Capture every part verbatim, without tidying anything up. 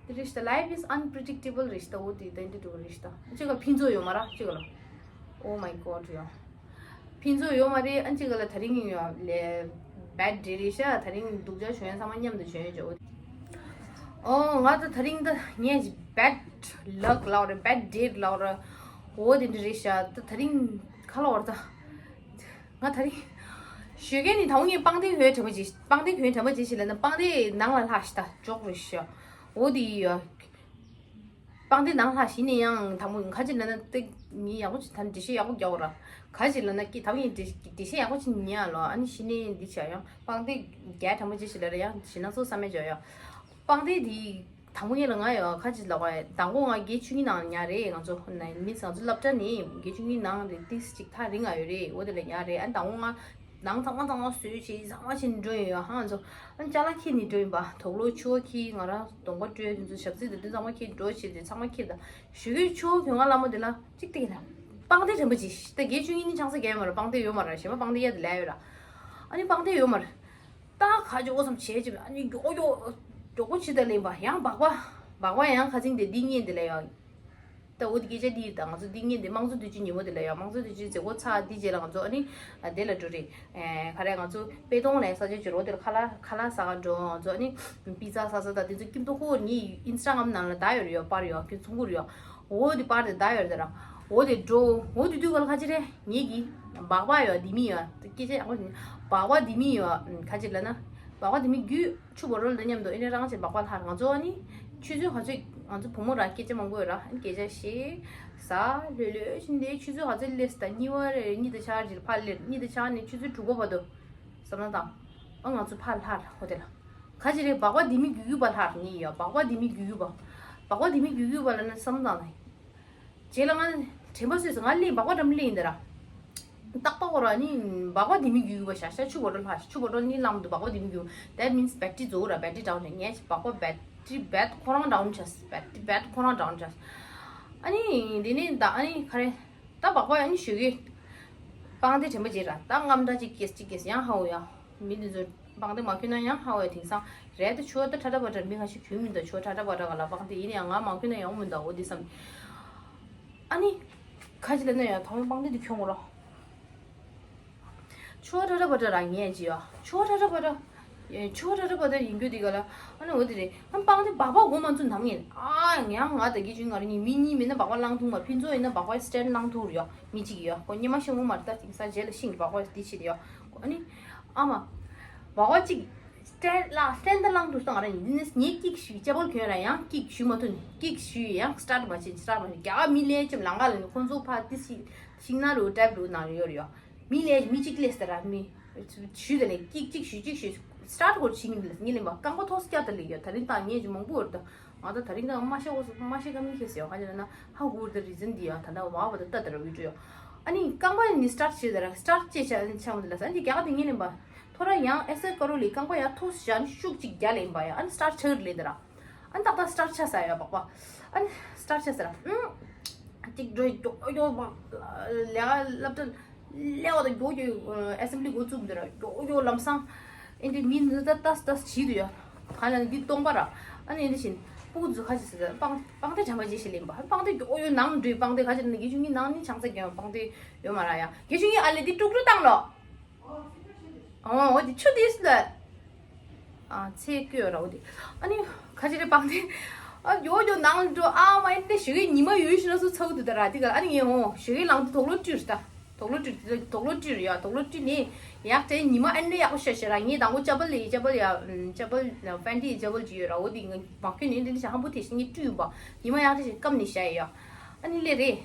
དེ་རེད་ཤག life is unpredictable རེད་ཤག་འོ་དེ་དེ་འདྲ་འགྲོ་གི་རེད་ཤག་གཅིག་ག་ཕན་ཚུན་ཡོད་མ་རེད་གཅིག་ག་ལ། Oh my god ཡ། ཕན་ཚུན་ཡོད་མ་རེད། ཨ་གཅིག་ག་ལ་དེ་རིང་ཡོད་ལས་bad day རེད་ཤག་དེ་རིང་སྡུག་ཅག་བྱུང་ཡ་ཚང་མ་མཉམ་དུ་བྱུང་ཡོད་ཅོ། ཨོ་ང་ད་དེ་རིང་ད་ངས་bad luck ལབ་རེད། bad day ལབ་རེད། འོ་དེ་འདྲ་རེད་ཤག་ད་དེ་རིང་ཁ་ལོ་བར་ད། ང་དེ་རིང་ཞོགས་ཀས་ནི་དང་པོ་ངས་པང་གདན་གྱོན་དྲན་པ་ཅིག་པང་གདན་གྱོན་དྲན་པ་ཅིག་ཞིག་ལ་ན་པང་གདན་ནང་ལ་ལྷག་ཤག་ད་ཅོག་རེད་ཤག་འོ་དེ་ཡ། པང་གདན་ནང་ལྷག་ཤག་ནས་ཡང་དང་པོ་ཁ་ཅིག་ལ་ན་ཏེ་ངས་ཡག་པོ་ཅིག་ད་འགྲེལ་བཤད་ཡག་པོ་རྒྱག་ར། ཁ་ཅིག་ལ་ན་ཀི་དང་པོ་ངས་འགྲེལ་བཤད་ཡག་པོ་ཅིག་ཉན་ཡ་ལོ། ཨ་ནི་ཤི་ནས་འདི་བྱ་ཡང་པང་གདན་རྒྱག་དྲན་པ་ཅིག་ཞིག་ལ་ར་ཡང་ཞི་ན་ཚོ་བསམ་མེད་བྱ་ཡ། པང་གདན་འདི། དང་པོ་ངེད་ལ་ང་ཡོད་ཁ་ཅིག་ལབ་པ་དང་པོ་ང་དགེ་བཅུ་གཉིས་ནང་ཉར་རེད། ང་ཚོ་ནས་མི་ང་ཚོ་སློབ་གྲྭ་ནས་དགེ་བཅུ་གཉིས་ནང་རེད་ཏིས་ཅིག་ཐག་རིང་ང་ཡོད་རེད། འོ་དེ་ལ་ཉར་རེད། ཨ་དང་པོ་ང་ནང་ཚང་མ་ཚང་མ་བཟོས་བྱས་ཚང་མ་ཕྱིན་འགྲོ་ཡོད་ཧ། ང་ཚོ་ཨ་ཅ་ལག་ཁྱེར་ནས་འགྲོ་ཡིན་པ་དོག་ལོ་ཆུ་བ་ཁྱེར་ང་རང་གདོང་པ་སྤྲོད་དེ་ཚོ་ཞབས་ཚིག་དེ་དུས་ཚང་མ་ཁྱེར་འགྲོ་བྱས་དེ་ཚང་མ་ཁྱེར་ད་ཞུ་གི་ཆུ་བ་གྱོན་ང་ལ་མོ་དེ་ལ་ཅིག་སྟེགས་ན་པང་གདན་དྲན་པ་ཅིག་ད་དགེ་བཅུ་གཉིས་ནི་ཆང་ས་རྒྱག་ཡོད་མ་རེད། པང་གདན་ཡོད་མ་རེད། གཞན་པ་པང་གདན་གཡར་དེ་ལས་ཡོད་ར། ཨ་ནི་པང་གདན་ཡོད་མ་རེད། ད་ཁ་ཅོག་བསམ་བྱས་ཅིག་ཨ་ནི་མགྱོགས་མགྱོགས་མགྱོགས་པོ་ཕྱི་ལ་ལེན་པ་ཡང་སྦག་པ་སྦག་པ་ཡང་ཁ་ཚིང་དེ་འདི་ཉིན་དེ་ལ་ཡང་། ད་འོ་དེ་སྐད་ཆ་འདི་ད་ང་ཚོ་འདི་ཉིན་དེ་དམངས་གཙོ་དུས་ཆེན་ཉིན་མོ་དེ་ལ་ཡང་དམངས་གཙོ་དུས་ཆེན་མཛད་སྒོ་ཚར་འདི་རྗེས་ལ་ང་ཚོ་ཨ་ནི་དེ་ལ་འགྲོ་རེད། ག་རེ་ང་ཚོ་དཔེ་གདོང་ལ་ས་ཆ་ཅིག་རོ་དེ་ལ་ཁ་ལག་ཁ་ལག་ཟ་ག་འགྲོ། ང་ཚོ་ཨ་ནི་པི་ཛ་ཟ་ས་ད་དེ་ཚོ་ཀིམ་ཏོ་ཁོ་ངའི་ཨིན་སི་ཊ་གྷ་རམ་ནང་ལ་ད་ཡོད་རེད་ཡོད་པར་ཡོད་ཀི་ཚོང་གུར་ཡོད། འོ་དེ་པར་དེ་ད་ཡོད་རེད་ད་ར། འོ་དེ་འགྲོ་འོ་དེ་དུས་ག་ལ་ཁ་ཅི་རེད། ངེད་ཀྱི་སྦག་སྦག་ཡོད་དེ་མི་ཡོད་སྐད་ཆ་ཡག་པོ་ཞིག་སྦག་སྦག་དེ་མི་ཡོད་ཁ་ཅིག་ལ་ན་སྦག་སྦག་དེ་མི་རྒྱུད་ཆུ་བོ་རོལ་དང་མཉམ་དུ་ཨེ་ནས་རང་ཅིག་སྦག་སྦག་ལྷག་ང་ཚོ་ཨ་ནི་ཆུ་ཚོད་ག་ཚོད་ང་ཚོ་བུ་མོ་ར་སྐད་ཆ་མང་པོ་ཡོད་ར་ཨ་ནི་སྐད་ཆ་བཤད་ཟ་ལྷོད་ལྷོད་ཕྱིན་དེ་ཆུ་ཚོད་ག་ཚོད་སླེབས་ད་གཉིས་པ་རེད། གཉིས་དང་ཆ་རེད་ཕར་སླེབས་གཉིས་དང་ཆ་ནས་ཆུ་ཚོད་དྲུག་པ་བར་དུ་བསམ་ན་དང་ཨ་ང་ཚོ་ཕར་ལྷག་ཧོ་དེ་ལ་ག་ཅི་རེད། སྦག་སྦག་དེ་མི་རྒྱུད་རྒྱུད་པ་ལྷག་ངེས་ཡོད་སྦག་སྦག་དེ་མི་རྒྱུད་རྒྱུད་པ་སྦག་སྦག་དེ་མི་རྒྱུད་རྒྱུད་པ་ལ་ན་བསམ་དང་ན། རྗེས་ལ་ང་དྲན་པ་གསོས་སོང་། ང་གླེང་སྦག་སྦག་འགྲམ་གླེང་ཡིན་ད་ར། ཏག་ཏག་འོ་ར་ནི་སྦག་སྦག་དེ་མི་རྒྱུད་རྒྱུད་པ་ཤ་ཤ་ཆུ་བོ་རོ་ལྷག་ཆུ་བོ་རོ་ནི་ལམ་དུ་སྦག་སྦག་དེ་མི་རྒྱུད། That means battery རྫོགས་ར་battery down ངས་སྦག་སྦག་battery bad ཁོ་རང་down ཆགས་battery bad ཁོ་རང་down ཆགས། ཨ་ནི་དེ་ནི་ད་ཨ་ནི་ག་རེ་ད་སྦག་སྦག་ཨ་ནི་ཞུ་གི་པང་དེ་དྲན་པ་བརྗེད་ར་ད་རྔམ་འདྲ་ཅིག་སྐྱེས་ཅིག་སྐྱེས་ཡང་ཧ་འོ་ཡ། མི་འདི་ཚོ་པང་གདན་མ་གྱོན་ན་ཡང་ཧ་བའི་དེང་སང་རལ་དུ་ཆུ་བ་ད་ཁྲ་ཁྲ་བ་ཁྲ་མི་ཁ་ཤས་གྱོན་མི་འདུག་ཆུ་བ་ཁྲ་ཁྲ་བ་ཁྲ་ག་ལ་པང་གདན་ཡིན་ཡང་ང་མ་གྱོན་ན་ཡང་མི་འདུག་འོ་འདི་བསམ། ཨ་ནི་ཁ་ཅིག་ལ་ན་ཡང་དང་པང་གདན་འདི་གྱོན་དགོས་རོགས། ཆུ་བ་ཁྲ་ཁྲ་བ་ཁྲ་རང་ངས་ཅི་ཡ་ཆུ་བ་ཁྲ་ཁྲ་བ་ཁྲ། ཆུ་བ་ཁྲ་ཁྲ་བ་ཁྲ་ཡིན་རྒྱུ་འདི་ག་ལ་ཨ་ནི་འོ་འདི་རེད། ཨ་པང་གདན་སྦག་སྦག་འོ་མ་ཚུ་ནམ་ངས་ཨ་ཡང་ང་ད་གི་ཅུང་ང་རང་ཉིད་མི་གཉིས་མིན་ན་སྦག་སྦག་བླང་ཐུང་མ་ཕུན་ཚོགས་ཡིན་ན་སྦག་སྦག་stand བླང་ཐུང་རེད་ཡ། མི་གཅིག་ཡོད་ཁོ་ཉི་མ་ཤིང་འོ་མར་ལྟ་ཅིག་ས་རྗེས་ལ་ཤིང་གི་སྦག་སྦག་འདི་བྱེད་དེ་ཡོད། ཨ་ནི་ཨ་མ་སྦག་སྦག་གཅིག་stand ལ་stand ལང་དུ་སོང་ང་རང་ཉིད་ནི་ངས་ཀིག་ཞུས་ཅ་བོལ་གྱོན་ར་ཡང་ཀིག་ཞུས་མ་ཐུབ་ནི་ཀིག་ཞུས་ཡང་start མ་བྱེད་start མ་བྱེད་རྒྱ་མི་ལས་ཅིམ་ལང་ག་ལ་ནི་ཁོང་ཚོ་ཕ་ཏི་སི་ཤིང་ན་རུ་ཏྲབ་རུ་ནང་ཡོད་རེད་ཡོད། མི་ལས་མི་གཅིག་ལས་ཟེར་ར་མི་ཞུས་དེ་ལས་ཀིག་གཅིག་ཞུས་གཅིག་ཞུས་start སྐོར་བྱེད་ཀྱི་མི་ལས་ངས་ལེན་པ་རྐང་པ་ཐོག་སྐྱ་ད་ལས་ཡོད་ད་རིང་ད་ངས་ཅིག་མང་པོ་ཡོད་ད། ང་ད་དེ་རིང་ད་མ་ཤེས་འོ་མ་ཤེས་ཀ་མི་ཤེས་ཟེར་བ་ག་ཅི་ན་ཧ་གོ་ད་རི་ཛིན་འདི་ཡ་ད་ད་བ་བ་ད་ལྟ་དེ་ར་བི་ཌི་ཡོ། ཨ་ནི་རྐང་པ་ནི་start བྱེད་ད་ར་start བྱེད་ཆ་ཆ་མ་དེ་ལ་ས་ཨ་ནི་རྒྱ་ག་དེ་ངས་ལེན་པ་ཐོ་ར་ཡང་ཨེ་ས་ཀ་རོ་ལི་རྐང་པ་ཡ་ཐོ་ཞན་ཤུགས་ཅིག་རྒྱ་ལེན་པ་ཡ་ཨ་ནི་start ཆག་རི་ལེ་ད་ར་ཨ་ནི་ཏག་ཏག་start ཆགས་ས་ཡ་བག་པ་ཨ་ནི་start ཆགས་ས་ར་ཨུམ་ཅིག་འགྲོ་ཡོ་ཡོ་བ་ལས་ཀ་སློབ་གྲྭ། ལེའོ་ད་མགྱོགས་མགྱོགས་ཨེ་སེམ་བྷི་ལི་འགོ་བཙུགས་འདི་ར་མགྱོགས་མགྱོགས་ལམ་སང་ཨེ་འདི་མི་འདི་ད་ཏས་ཏས་བྱེད་དུ་ཡ། ག་ལ་འདི་སྟོང་པ་ར་ཨ་ནི་འདི་བཞིན་སྤུ་གུ་ཚོ་ཁ་ཅིག་ཟེར་ད་པང་པང་གདན་དྲན་པ་ཅིག་ཞིག་ལེན་པ་པང་གདན་མགྱོགས་མགྱོགས་ནང་འགྲོས་པང་གདན་ཁ་ཅིག་ནི་གི་ཆུ་གི་ནང་ནི་ཆང་ས་གྱོན་པང་གདན་ཡོད་མ་ར་ཡ་གི་ཆུ་གི་ཨ་ལེ་འདི་དཀྲུག་དཀྲུག་བཏང་ལོ། ཨོ་འོ་འདི་ཆུ་འདི་སུ་ལ། ཨ་ཚེ་སྐྱོ་ར་འོ་དེ། ཨ་ནི་ཁ་ཅི་རེ་པང་དེ། ཨ་ཡོ་ཡོ་ནང་འགྲོ་ཨ་མ་ཨེ་འདྲ་ཞུ་གི་ཉི་མ་ཡོད་ཤི་ན་སུ་ཚ་བོ་དུ་ད་ར་དེ་ག་ཨ་ནི་ངས་འོ་ཞུ་གི་ལང་དུ་དོག་ལོ་བཀྲུས་ད། དོག་ལོ་བཀྲུས་དོག་ལོ་བཀྲུས་ཡ་དོག་ལོ་བཀྲུས་ནས་ཡག་དྲན་ཉི་མ་ཨེ་འདྲ་ཡག་པོ་ཤ་ཤ་ར་ངས་དང་པོ་ཅ་པལ་ལས་ཅ་པལ་ཡ་ཅ་པལ་ཕན་ཏི་ཅ་པལ་ཅི་ཡོད་ར་འོ་དེ་ངས་མ་ཁྱོད་ནས་འདི་འདྲ་ཤ་ཧམ་པོ་དེ་ཤི་ངས་བཀྲུས་ཡིན་པ་ཉི་མ་ཡག་དྲན་ཞིག་སྐམ་ནས་ཤ་ཡ་ཨ་ནི་ལས་རེད།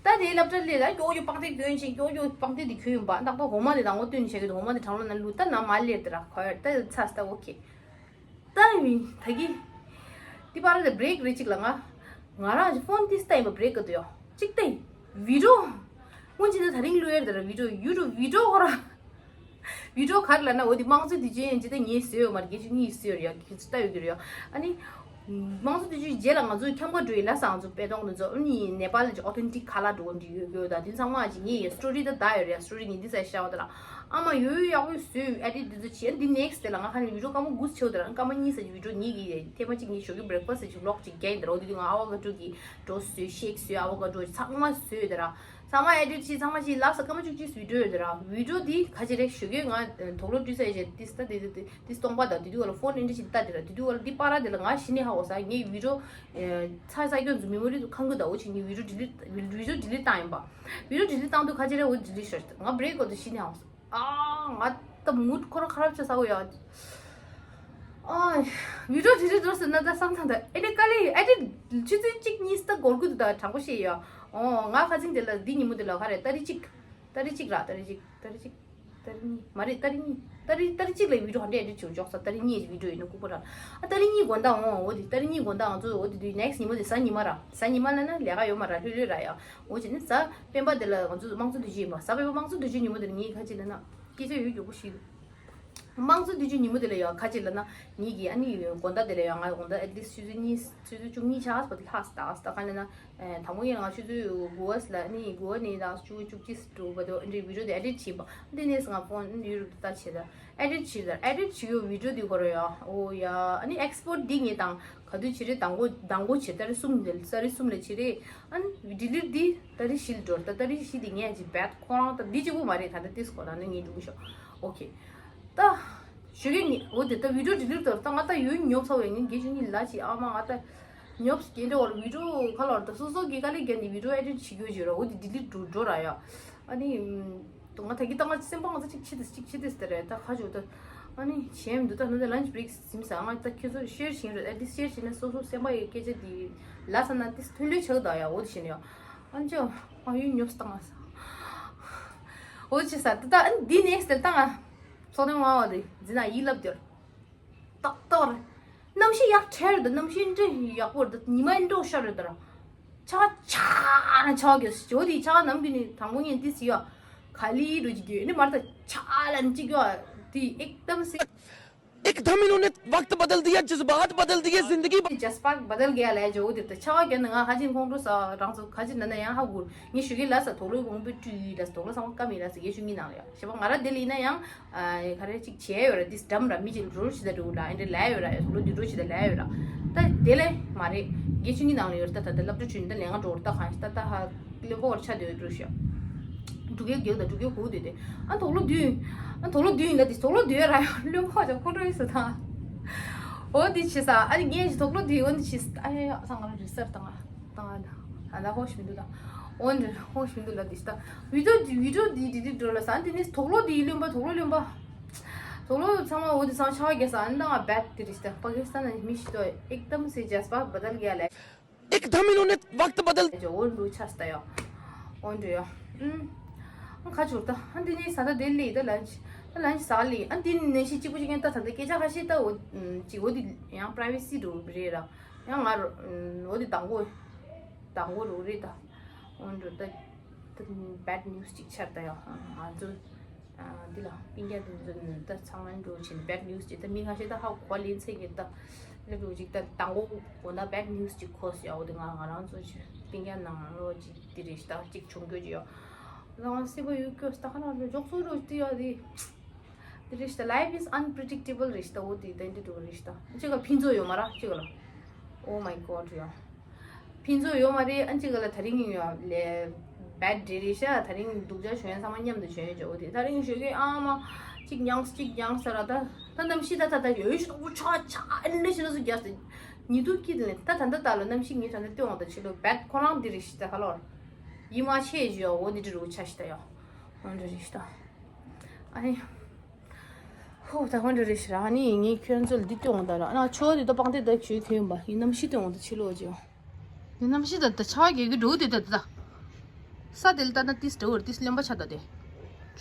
ད་དེའི་སློབ་གྲྭ་སླེབས་ད་ཀྱོག་ཀྱོག་པང་གདན་གྱོན་ཞིང་ཀྱོག་ཀྱོག་པང་གདན་དེ་གྱོན་ཡིན་པ་ད་ལྟ་འོ་མ་དེ་དང་པོ་བཏོན་བྱས་ཀྱི་འོ་མ་དེ་གྲང་ལོ་ན་ལུས་ད་ན་མ་སླེབས་དེ་ར་ཁོ་ཡར་ད་ཚ་ས་ད་ཨོ་ཁེ། ད་ཡིན་ད་གི། དེ་པར་དེ་break རེ་གཅིག་ལ་ང་ང་རང་གི་ཕོན་དེ་ལྟ་ཡིན་པ་break ག་དུ་ཡོ་གཅིག་ལྟ་ཡིན་video། སྔོན་ཆད་ད་ད་རིང་ལུས་ཡར་དེ་ར་video YouTube video ཁོ་ར། བི་ཌི་ཡོ་ག་རེ་ལབ་ན་འོ་དེ་དམངས་གཙོའི་དུས་ཆེན་ཡིན་ཇི་ལྟར་ངས་བཟོས་ཡོད་མ་རེད། དགེ་བཅུ་གཉིས་བཟོས་ཡོད་རེད་ཡ། དགེ་བཅུ་ལྟ་ཡོད་ཀྱི་རེད་ཡ། ཨ་ནི་ དམངས་གཙོ་དུས་ཆེན་རྗེས་ལ་ང་ཚོ་ཁྱམས་ཁ་འགྲོ་ཡི་ལ་སང་ཚོ་པེ་ཏོང་དུ་ཚོ་ཨ་ནི་ནེ་པཱལ་གྱི་ཨོ་ཐེན་ཊིག་ཁ་ལག་འགྲོ་འདི་ཡོད་ཡོད་ད་དེ་ཚང་མ་ཅིག་ངས་ཡི་སི་ཊོ་རི་ད་ད་ཡོད་རེད། སི་ཊོ་རི་ངས་འདི་ས་ཤ་བ་ད་ལ་ཨ་མ་ཡོད་ཡག་པོ་བཟོས་ཨེ་ཌིཊ་འདི་ཚོ་བྱས། འདི་ནེག་སི་ཊི་དེ་ལ་ང་ཁ་ནས་བི་ཌི་ཡོ་སྐར་མ་དགུ་ཆེ་བ་ད་ལ་སྐར་མ་གཉིས་ས་ཀྱི་བི་ཌི་ཡོ་ངས་ཀྱི་ཐེངས་མ་གཅིག་ངས་ཞོགས་ཀྱི་བྷི་རེག་ཕ་སི་ཊི་ཅིག་ལོག་ཅིག་རྒྱག་ཡིན་ད་ར། འོ་དེ་དུས་ང་ཨ་ཝ་ཀ་ཌོ་གི་འགྲོ་བཟོས་ཤེག་བཟོས་ཨ་ཝ་ཀ་ཌོ་ཚང་མ་བཟོས་ད་ར། ཚང་མ་ཨེ་ཌིཊ་བྱས་ཚང་མ་བྱས་ལ་སང་སྐར་མ་བཅུ་གཅིག་བི་ཌི་ཡོ་ཡོད་ད་ར། བི་ཌི་ཡོ་འདི་ཁ་ཅིག་རེད་ཞོགས་ཀྱི་ང་དོག་ལོ་བཀྲུས་ས་ཡི་ཅིག་ཏིས་ད་དེ་དེ་དེ། དེ་སྟོང་པ་དང་དེ་དུས་བ་ལ་ཕོན་ཨེ་འདྲ་ཞིག་ལྟ་དེ་ར། དེ་དུས་བ་ལ་འདི་པར་དེ་ལ་ང་ཤི་ནི་ཧ་འོ་ས་ངའི་བི་ཌི་ཡོ་ཚ་ས་སྐྱོན་ཚོ་མེ་མོ་རི་དུ་ཁང་གི་ཟླ་བོ་ཆེ་ངའི་བི་ཌི་ཡོ་ཌི་ལིཊ་བི་ཌི་ཡོ་ཌི་ལིཊ་བཏང་ཡིན་པ། བི་ཌི་ཡོ་ཌི་ལིཊ་བཏང་དུས་ཁ་ཅིག་རེ་འོ་ཌི་ལིཊ་ཤོར། ང་བྷི་རེག་གོ་དུ་ཤི་ནི་ཧ་འོ་ས། ཨ་ང་ད་མུ་ཌི་ཁོ་ར་ཁ་རབ་ཆ་ས་འོ་ཡ། ཨ་བི་ཌི་ཡོ་ཌི་ལིཊ་འགྲོ་ཟེར་ན་ད་བསམ་ཐང་ད་ཨེ་ནི་དཀའ་ལས་ཨེ་ནི་ཆུ་ཚོད་གཅིག་གཉིས་ད་སྒོར་དགུ་དུ་ད་དྲང་པོ་ཤེས་ཡ། ཨོ་ང་ཁ་ཚིང་དེ་ལ་འདི་ཉིན་མོ་དེ་ལ་ག་རེ་ཏ་རིག་གཅིག་ཏ་རིག་གཅིག་ར་ཏ་རིག་གཅིག་ཏ་རིག་གཅིག་ཏ་རིག་གཉིས། མ་རེད། ཏ་རིག་གཉིས། ཏ་རིག་ཏ་རིག་གཅིག་ལ་བི་ཌིའོ་ཧན་ཌེ་ཌི་ཨེ་ཌིཊ་བྱུང་འཇོག་ས། ཏ་རིག་གཉིས་བི་ཌིའོ་ཡིན་ནོ་ལྐུགས་པ་ར། ཨ་ཏ་རིག་གཉིས་དགོང་དག་འོང་། འོ་དེ་ཏ་རིག་གཉིས་དགོང་དག་ང་ཚོ་འོ་དེ་དུས་ནེག་སི་ཊི་ཉིན་མོ་དེ་གཟའ་ཉི་མ་ར། གཟའ་ཉི་མ་ལ་ན་ལས་ཀ་ཡོད་མ་ར། ལྷོད་ལྷོད་ར་ཡ། འོ་བྱས་ནས་གཟའ་སྤེན་པ་དེ་ལ་ང་ཚོ་དམངས་གཙོ་དུས་ཆེན་ཡིན་པ། གཟའ་སྤེན་པ་དམངས་གཙོ་དུས་ཆེན་ཉིན་མོ་དེར་ངས་ཁ་ཅིག་ལ་ན་སྐད་ཆ་ཡོད་མགྱོགས་པོ་ཞིག་དམངས་གཙོ་དུས་ཆེན་ཉིན་མོ་དེ་ལ་ཡ་ཁ་ཅིག་ལ་ན་ངེད་ཀྱིས་ཨ་ནི་དགོང་དག་དེ་ལ་ཡ་ང་དགོང་དག་ཨེ་ཊི་ལིསི་ཊི་ཆུ་ཚོད་གཉིས་ཆུ་ཚོད་བཅུ་གཉིས་ཆགས་པ་དེ་ལྷག་སྟག་སྟག་ག་ལ་ན། དང་པོ་ཡིན་ང་ཆུ་ཚོད་དགུ་པ་ལ་ནི་དགུ་པ་ནས་དང་བཅུ་བཅུ་གཅིག་འགྲོ་བ་དེ་འདྲའི་བི་ཌིའོ་དེ་ཨེ་ཌིཊ་བྱས་པ། འདི་ནས་ང་ཕོན་ཡུ་ཊུབ་ལྟ་བྱས་ད་ཨེ་ཌིཊ་བྱས་ད་ཨེ་ཌིཊ་བྱས་ཡོད་བི་ཌིའོ་དེ་ཁོ་ར་ཡ། ཨོ་ཡ། ཨ་ནི་ཨེག་སི་པོར་ཊི་འདི་ངས་དང་ག་དུས་བྱས་རེད། དང་པོ་དང་པོ་བྱས་ཏ་རིག་གསུམ་དེ་ཏ་རིག་གསུམ་ལ་བྱས་རེད། ཨ་ནི་ཌི་ལིཊ་འདི་ཏ་རིག་བཞི་ལ་འགྲོ་རེད། ད་ཏ་རིག་བཞི་འདི་ངས་ཅིག་བེད་ཁོ་རང་ད་འདི་གཅིག་པོ་མ་རེད། ད་ལྟ་ཏིས་ཁོ་རང་ནི་ངས་འགྲོ་གི་ཤོག་ཨོ་ཁེ། ད་ཞོགས་ཀས་ངས་འོ་དེ་ད་བི་ཌིའོ་ཌི་ལིཊ་དོར་ད་ང་ད་ཡོད་ཉོབ་ཚ་བས་ངས་དགེ་ཆུ་གཉིས་ལ་ཅི་ཨ་མ་ང་ད་ཉོབ་སྐྱེ་འདྲ་བར་བི་ཌིའོ་ཁ་ལོར་ད་སོ་སོ་གི་དཀའ་ལས་བརྒྱབ་ནས་བི་ཌིའོ་ཨེ་ཌིཊ་བྱེད་རྒྱུ་བྱེད་ར། འོ་དེ་ཌི་ལིཊ་འགྲོ་འགྲོ་ར་ཡ། ཨ་ནི་ད་ང་ད་གི་ད་ང་སེམས་པ་ང་ཚ་གཅིག་ཆི་དེ་གཅིག་ཆི་དེ་ཟེར་རེད། ད་ཁ་ཆུ་ད་ཨ་ནི་བྱས་མི་འདུག་ད་ནི་ད་ལན་ཆི་བྷི་རེག་ཟིན་ས་ང་ད་ཁྱོད་ཚོར་ཤེར་བྱེད་རེད། ཨེ་ཌིཊ་ཤེར་བྱེད་ན་སོ་སོ་སེམས་པ་ཡི་སྐད་ཆ་དེ་ལ་ས་ན་དེ་ཐོན་ལོས་ཆགས་ད་ཡ། འོ་དེ་བྱས་ནས་ཡ་ཨ་ནི་ཅོ་ཨ་ཡོད་ཉོབ་ས་ད་ང་ས་འོ་ཅི་ས་ད་ད་ཨ་ནི་འདི་ནེག་སི་ཊི་ད་ང་ཚོགས་ཐེངས་མང་བ་རེད་འཛིན་ན་ཡིད་སླབ་དེར། ཏག་ཏག་རེད། གནམ་གཤིས་ཡག་ཁྲེལ་རེད། གནམ་གཤིས་འདྲ་ཡག་པོ་རེད། ཉི་མ་འདྲ་ཤར་རེད་དར། ཆ་ཆ་ཆ་གི་ཇོ་དི་ཆ་ནམ་གི་ནི་དང་པོ་ངན་ཏི་སི་ཡ། ག་ལི་རུ་ཅི་གི་ནི་མར་ད་ཆ་ལན་ཅི་གི་དི་ཨེག་དམ་སི། एकदम इन्होंने वक्त बदल दिया, जज्बात बदल दिए, जिंदगी ཇས་པ་བ་དལ་གི་ཡ་ལ་ཇོ་དི་ད་ཆ་ག་གི་ན་ང་ཧ་ཅིན་ཁོང་ཁྲོ་ས་རང་ཚོ་ཁ་ཅིག་ན་ན་ཡང་ཧ་གུར་ངི་ཤུ་གི་ལ་ས་དོ་ལོ་གོང་པི་ཏུ་ལ་ས་དོ་ལོ་ས་ཀ་མི་ལ་ས་གི་ཤུ་གི་ནང་ལ་ཡ། ཞེས་པ་ང་ར་དེ་ལ་ཡིན་ན་ཡང་ག་རེ་ཅིག་བྱས་ཡོད་ར། འདི་འགྲམ་ར་མི་ཅིག་འགྲོ་ཞིག་ད་འགྲོ་ར། ཨེ་འདྲ་ལས་ཡོད་ར། ཡོད་ལོ་འདི་འགྲོ་ཞིག་ད་ལས་ཡོད་ར། ད་དེ་ལས་མ་རེད། དགེ་ཆུ་གཉིས་ནང་ལ་ཡོད་ར། ད་ད་ད་སློབ་གྲྭ་ཆུ་ད་ལས་ང་འགྲོ་ར། ད་གང་ཞིག་ད་ད་ཧ་བློན་པོ་བར་ཆ་དེ་འགྲོ་ཞིག་འགྲོ་གི་རྒྱུག་ད་འགྲོ་གི་གུག་དེ་དེ་ཨ་དོག་ལོ་བདུན། ཨ་དོག་ལོ་བདུན་ཡིན་ད་དེ་དོག་ལོ་བདུན་ར་ཡོད་བློན་པོ་བར་ཆ་ཁོ་འགྲོ་ཡིན་ས་ད། འོ་དེ་བྱེད་ས་ཨ་ནི་ངས་ཞིག་དོག་ལོ་དེ་འོ་དེ་བྱེད་ས་ཨ་ཡ་ཡ་ས་ང་ར་རི་སར་ད་ང་། ད་ང་ད་ཧོ་ཤི་མི་འདུག་ད། འོན་ཏེ་ཧོ་ཤི་མི་འདུག་ལ་དེ་ཤི་ད། བི་ཌིའོ་འདི་བི་ཌིའོ་འདི་འདི་འདི་འགྲོ་ལ་ས་འདི་ནི་དོག་ལོ་འདི་ལོན་པ་དོག་ལོ་ལོན་པ། དོག་ལོ་ཚང་མ་འོ་དེ་ཚང་ཆ་བ་རྒྱ་ས་ཨ་ནི་ད་ང་བད་དེ་རི་ཤི་ད། པ་ཀི་སི་ཐན་ནི་མི་ཤི་དོ་ཨེག་དམ་སེ་ཇས་པ་བ་དལ་གི་ཡ་ལེ། एकदम इन्होंने वक्त बदल འོ་འགྲོ་ཆ་སི་ད་ཡ། འོ་འགྲོ་ཡ། ཨུམ། ཁ་ཆུར་ད་ཨ་འདི་ནི་ས་ད་དེ་ལི་ད་ལན་ཅི་ད་ལན་ཅི་ས་ལི་ཨ་འདི་ནི་ནི་ཤི་གཅིག་པུ་ཅིག་ཡང་ད་ད་ད་སྐད་ཆ་ཁ་ཤས་ད་འོ་ཅི་འོ་འདི་ཡང་པ་རའི་ཝེ་སི་འགྲོ་རེད་ར། ཡང་ང་རོ་འོ་དེ་དང་པོ་དང་པོ་རོ་རེད་ད། འོན་ཏེ་ད་ད་བེད་ནིའུ་སི་ཅིག་ཆར་ད་ཡ། ང་ཚོ་འདི་ལ་སྤུན་ཀྱག་དེ་ཚོ་ད་ཚང་མ་འགྲོ་ཆེན་བེད་ནིའུ་སི་ཅིག་ད་མི་ཁ་ཤས་ད་ཧ་གོ་ལེན་ཚེ་གི་ད་ལ་འགྲོ་ཅིག་ད་དང་པོ་འོ་ན་བེད་ནིའུ་སི་ཅིག་གོ་སི་ཡ། འོ་དེ་ང་ང་རང་ཚོ་ཅིག་སྤུན་ཀྱག་ནང་ལོ་ཅིག་དེ་རེད་ད་ཅིག་བྱུང་རྒྱུ་ཅིག་ཡ། ང་སེ་བ་ཡུ་ཀོ་ས་ད་ཁ་ན་ལོ་འཇོག་ཚོ་རོ་དེ་ཡ་དེ། དེ་རེད་ཤི་ད། Life is unpredictable རེད་ཤི་ད། འོ་དེ་དེ་འདྲ་འགྲོ་རེད་ཤི་ད། གཅིག་ག་ཕན་ཚུན་ཡོད་མ་ར་གཅིག་ག་ལ། Oh my God ཡ། ཕན་ཚུན་ཡོད་མ་རེད། ཨ་གཅིག་ག་ལ་དེ་རིང་ཡ་ལས་བེད་དེ་རེད་ཤི། དེ་རིང་སྡུག་ཅག་བྱུང་ཡ་ཚང་མ་མཉམ་དུ་བྱུང་ཡ་འོ་དེ། དེ་རིང་ཞོགས་ཀས་ཨ་མ་གཅིག་མྱངས་གཅིག་མྱངས་ས་ར་ད། ད་གནམ་གཤིས་ད་ད་ད་ཡོད་ཤི་ད། འུ་ཆ་ཆ་ཨ་ནི་ཤི་ན་སུ་རྒྱག་ས་ཉི་དུ་ཀི་དེ་ལས་ད་ད་ད་ད་ལ་གནམ་གཤིས་ངའི་ད་ད་སྟོན་འོང་ད་ཕྱི་ལོ་བེད་ཁོ་རང་དེ་རེད་ཤི་ད་ཧ་ལོ། ཡིད་མ་ཆེས་ཞུ་ཡ་འོ་འདི་འདྲ་རུ་ཆ་ཤི་ད་ཡ། འོ་འདྲ་རེད་ཤི་ད། ཨ་ནི། ཧོ་ད་འོ་འདྲ་རེད་ཤི་ར། ཨ་ནི་ངས་ཁྱོད་ཚོ་ལ་འདི་སྟོན་འོང་ད་ར། ཨ་ན་ཆོ་འདི་ད་པང་དེ་ད་ཞུ་ཁྱོད་ཡིན་པ་ཡིན། གནམ་གཤིས་སྟོན་འོང་ད་ཕྱི་ལོ་ཅི་ཡོང་། ཡིན་གནམ་གཤིས་ད་ད་ཆ་གེ་གི་འགྲོ་དེ་ད་ད། ས་དེ་ལ་ད་ན་ཏིས་འགྲོ་བར་ཏིས་ལོན་པ་ཆ་ད་དེ།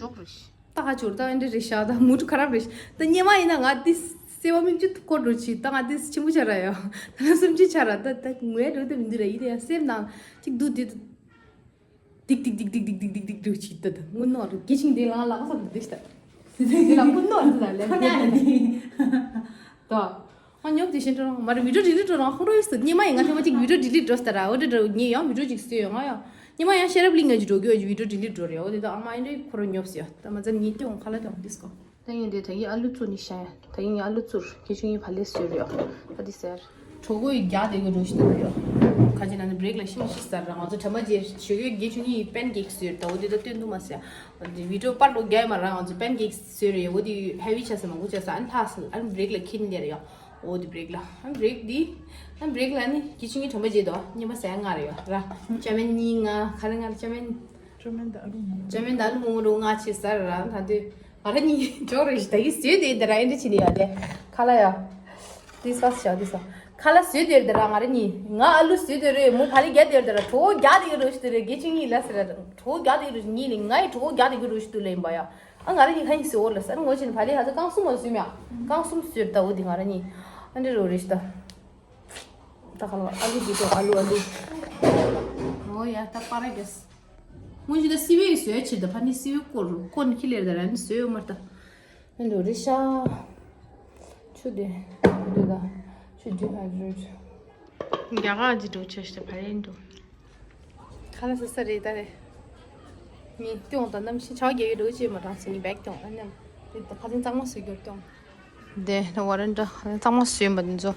ཅོག་རེད་ཤི། ད་ཧ་ཅོར་ད་ཨེ་འདྲ་རེད་ཤག་ད་མུ་ཁྲུ་ཁ་རབ་རེད་ཤག་ད་སྙེ་མ་ཡིན་ན་ང་ཏི་སེ་བ་མིག་ཆུ་ཀོ་འགྲོ་ཆི། ད་ང་ཏི་ཆེན་པོ་ཆ་ར་ཡོ། ད་ན་སུམ་ཅུ་ཆ་ར་ད་ད་ངོས་འགྲོ་དེ་མི་འདུག་ར། ཡིན་ཡ་སེམས་ནང་ཅིག་འདུག་དེ་ཏིག་ཏིག་འགྲོ་ཆི། ད་ད་དངུལ་ནོར་རུ་གི་ཆིང་དེ་ལང་ལག་ས་འདུག་དེ་ཤི་ད་དེ་ལ་དངུལ་ནོར་འདུག་ད་ལེ་ད། ང་ཉོབ་དེ་བཞིན་འགྲོ་རང་མ་རེད། video delete འགྲོ་རང་ཁོ་རོ་ཡིས་སུ་ཉི་མ་ཡིན་ང་ཐེངས་མ་གཅིག་video delete འགྲོ་སྟ་ར། འོ་འདྲ་འགྲོ་ངས་ཡང་video གཅིག་བཟོས་ཡོད། ང་ཡང་ཉི་མ་ཡང་ཤེས་རབ་གླིང་ང་གཅིག་འགྲོ་གི་ཡོད། video delete འགྲོ་རེད། འོ་དེ་དག་ཨ་མ་ཡིན་འདྲ་ཁོ་རོ་ཉོབ་སི་ཡོད། ད་མ་ཚར་ཉིན་ཏེ་འོང་ཁ་ལ་དང་ཌིས་ཀོ། ད་ཡིན་དེ་ད་ཡིན་ཨ་ལུ་བཙུར་ནི་ཤ་ཡ། ད་ཡིན་ཨ་ལུ་བཙུར་ཁྱེད་ཆུང་ཡིན་བ་ལས་བཟོས་རེད་ཡོད། ད་འདི་ཟེར། གྲོགས་པོ་ཡི་རྒྱག་དེ་གི་འགྲོ་ཞིག་ད་ཡོད། ཁ་ཅིག་ན་ནི་break ལ་ཤིང་ཤིག་ཟེར་ར། ང་ཚོ་དྲ་མ་རྗེས་ཞོགས་ཀས་དགེ་ཆུང་ཡིན་pancake བཟོས་རེད། ད་འོ་དེ་ད་སྟོན་འདུག་མ་ཟེར། འོ་དེ་video པར་ལོ་རྒྱག་ཡོད་མ་ར། ང་ཚོ་pancake བཟོས་རེད། འོ་དེ་heavy ཆ་ས་མང་པོ་ཆ་ས་ཨ་ནི་ལྷག་སོང་། ཨ་ནི་break ལ་ཁྱེར་ནི་དེ་རེད་ཡོད། འོ་དེ་break ལ་ཨ་break འདི་ཨ་break ལ་ནི་གི་ཆུང་གི་དྲན་པ་བརྗེད་དོ། ཉི་མ་ཟ་ཡ་ལྔ་རེ་ཡོད་ར། ཅ་མེན་གཉིས་ལྔ་ག་རེ་ལྔ་རེ། ཅ་མེན་ཅ་མེན་ད་ཨ་རུ་མོ་ཅ་མེན་ད་ཨ་རུ་མོ་རུ་ལྔ་ཆེ་ཟ་ར། ད་དུས་ང་ར་གཉིས་འཇོག་རེ་ཞིག་ད་གི་ཟོས་དེ་འདི་ར་ཨེ་འདྲ་བྱེད་ནི་ཡོད་དེ་ཁ་ལ་ཡ། དེ་ས་ཞག་དེ་ས་ཁ་ལ་ཟོས་དེར་འདི་ར། ང་ར་གཉིས་ང་ཨ་ལུ་ཟོས་དེ་རེད། མོ་བ་ལི་རྒྱ་དེར་འདི་ར། གྲོགས་རྒྱག་དེ་གི་རུ་ཞིག་དེ་རེད། དགེ་ཆུང་གཉིས་ལ་ཟེར་ར། གྲོགས་རྒྱག་དེ་གི་རུ་ཞིག་གཉིས་ནི་ང་ཡི་གྲོགས་རྒྱག་དེ་གི་རུ་ཞིག་དུ་ལེན་པ་ཡ། ཨ་ང་ར་གཉིས་ཁ་ཡིན་ཟེར་འོ་ལ་ཟེར། ངོ་ཆེན་བ་ལི་ཧ་ད་རྐང་གསུམ་མ་ཟོས་མེད། རྐང་གསུམ་ཟོས་ད་འོ་དེ་ང་ར་གཉིས་ཨ་འདྲ་རོ་རེ་ཞིག་ད། ད་ཁ་ལ་ཨ་ལུ་འདི་ཚོ་ཨ་ལུ་ཨ་ལུ། འོ་ཡ་ད་པ་ར་རྒྱས། དངོས་གཞི་ད་སི་ཝེ་ཡི་བཟོས་ཕྱིར་ད་ཕ་ནི་སི་ཝེ་སྐོར་སྐོར་ནི་ཁྱི་ལེར་ད་ར་ནི་བཟོས་ཡོད་མ་རེད་ད། ཨེ་འདུག་རེད་ཤག་ཆུ་དེ་འདུག་ད། ཆུ་dehydrate། རྒྱ་གར་གྱི་འགྲོ་ཆེ་ཞེ་བ་ཡིན་འདུག་ཁ་ལ་ས་ས་རེད་ད་རེད། ངས་སྐྱོང་དང་གནམ་གཤིས་ཆར་པ་རྒྱག་གི་འགྲོ་ཅེས་མ་དྲངས་སོང་། ངས་བེག་སྐྱོང་ཨ་ནམ། དེ་ད་ཁ་སང་གཙང་མ་བཟོས་རྒྱུར་སྐྱོང་། དེ་ད་བ་རན་འདྲ་གཙང་མ་བཟོས་པ་འདི་ཚོ་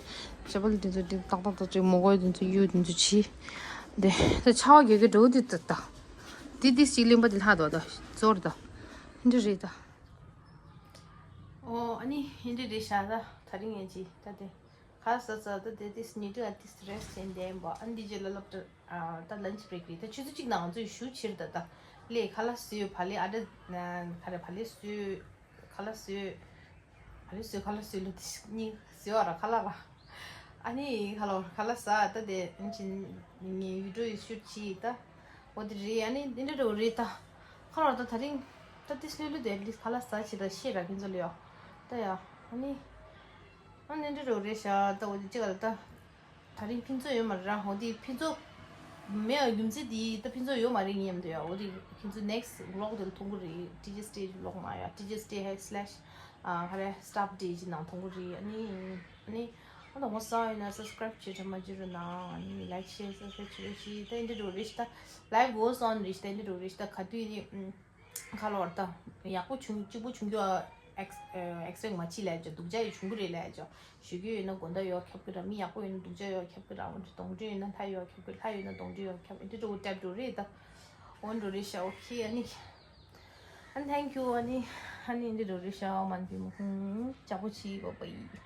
ཇ་པལ་འདི་ཚོ་འདི་ཏག་ཏག་ཏག་ཅིག་མོ་གོས་འདི་ཚོ་གཡུ་འདི་ཚོ་ཕྱི། དེ་ད་ཆར་པ་རྒྱག་གི་འགྲོ་འདི་ད་ད། འདི་འདི་ཞིག་གླིང་པ་འདི་ལྷག་འདུག་ད་ཛོར་ད། འདི་རེད་ད། ཨོ་ཨ་ནི་ཧིན་དི་རེད་ཤག་ད་ད་རིང་ཡིན་གྱི་ད་དེ། ཁ་ས་ས་ད་དེ་དེ་སི་ཉི་དུ་ཨ་དེ་སི་རེ་སི་ཅན་དེ་འབོ་ཨ་འདི་ཇེ་ལ་ལབ་ཏུ་ཨ་ད་lunch break རེད། ད་ཆུ་ཚོད་གཅིག་ནང་ང་ཚོས་ཞུ་ཕྱིར་ད་ད་ལས་ཁ་ལག་བཟོས་བ་ལས་ཨ་ད་ཁ་རེ་བ་ལས་བཟོས་ཁ་ལག་བཟོས་བ་ལས་བཟོས་ཁ་ལག་བཟོས་ལོ་དེ་གཉིས་བཟོས་བ་ར་ཁ་ལག་ར། ཨ་ནི་ཁ་ལོ་ཁ་ལག་ཟ་ད་དེ་ཨིན་ཅི་ངའི་video ཡི་ཤུ་ཅི་ད་འོ་དེ་རེད། ཨ་ནི་འདི་འདྲ་འགྲོ་རེད་ད། ཁ་ལོ་ད་ད་རིང་ད་དེ་སི་ལྷོད་ལྷོད་དེ་at least ཁ་ལག་ཟ་ཕྱིར་ད་ཤེས་ར་ཁྱེད་ཚོ་ལ་ཡོད་ད་ཡ། ཨ་ནི། ཨ་ནི་འདི་འགྲོ་རེད་ཤག་ད་འོ་དེ་ཅི་ག་ལ་ད། ད་རིང་ཕུན་ཚོགས་ཡོད་མ་རེད་ར། འོ་དེ་ཕུན་ཚོགས་མེད་རྒྱུ་མཚན་དེ་ད་ཕུན་ཚོགས་ཡོད་མ་རེད་ངའི་མཉམ་དུ་ཡ། འོ་དེ་ཁྱེད་ཚོ་next vlog དེ་ལ་མཐོང་གི་རེད། ཏི་ཇེ་སི་ཊི་ཝི་vlog མ་ཡ། ཏི་ཇེ་སི་ཊི་ཝི་slash ཨ་ཧ་རེ་staff day ཅིག་ནང་མཐོང་གི་རེད། ཨ་ནི་ཨ་ནི་ཨ་ད་ངོ་ས་ཡིན་ན་subscribe བྱེད་ཐུབ་མ་བྱེད་རུ་ན་ཨ་ནི་like share subscribe བྱེད་རོགས་ཞེས་ད་འདི་འགྲོ་རེད་ཤག་ད་life goes on རེད་ཤག་ད་འདི་འགྲོ་རེད་ཤག་ད་ག་དུས་ནི་ཨ། ཁ་ལོར་ད། ཡག་པོ་བྱུང་གཅིག་པོ་བྱུང་རྒྱུ་ཨེགས་ཨེགས་པེག་མ་བྱེད་ལས་ཅོ། སྡུག་ཅག་ཡི་བྱུང་གི་རེད་ལས་ཅོ། ཞུ་རྒྱུ་ཡོད་ན་དགོང་དག་ཡོད་ཁྱབ་ཀྱི་ར། མི་ཡག་པོ་ཡོད་ན་སྡུག་ཅག་ཡོད་ཁྱབ་ཀྱི་ར། འོ་འདྲ་གདོང་འདྲེ་ཡོད་ན་ལྷ་ཡོད་ཁྱབ་ཀྱི། ལྷ་ཡོད་ན་གདོང་འདྲེ་ཡོད་ཁྱབ། འདི་འདྲ་བོ་ཏེབ་འགྲོ་རེད་ད། འོ་འགྲོ་རེད་ཤག་ཨོ་ཁེ་ཨ་ནི། ཨ་ནི་thank you ཨ་ནི། ཨ་ནི་འདི་འགྲོ་རེད་ཤག་མ་ནི་བི་མོ་ཧུང་ཅག་པོ་ཆི་བ་བ་ཡི།